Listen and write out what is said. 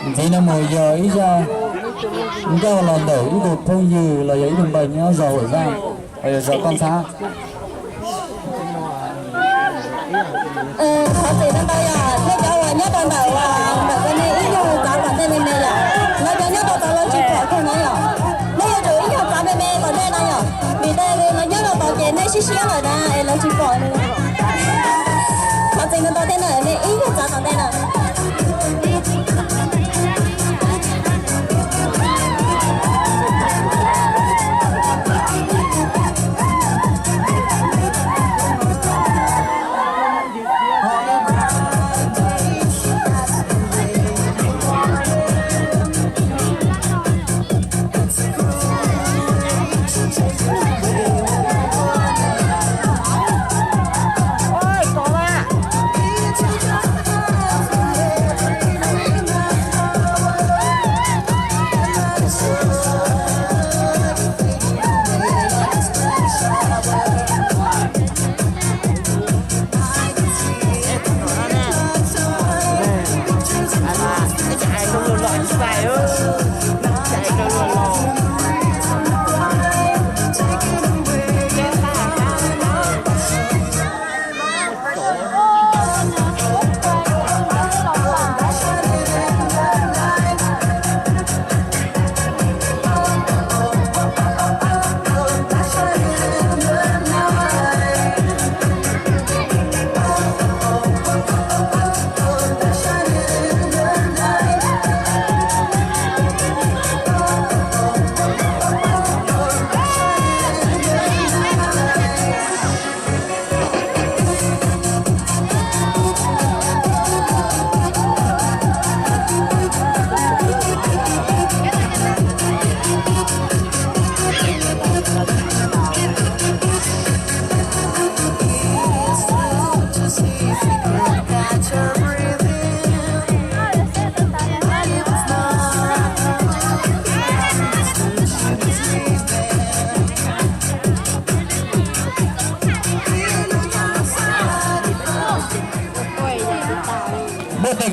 Ntxiv no mus yog ib zaj nkauj los ntawm ib tug phooj ywg los yog ib tug npawg nyob zos Huam Zaj, los yog zos Toj Ntxhab. Thov txim ntau ntau yom, nej cov uas nyob rau ntawm, ntawm ko nej ib nyuag txav tom ntej me me yom, lawv cov nyob rau tod lawv tsis pom kiag na yom. Nej yuav tsum ib nyuag txav me me tom ntej no yom, vim tias lawv nyob rau tod ces nej siab siab lawm na es lawv tsis pom. Thov txim ntau ntau thiab na, nej ib nyuag txav tom ntej na.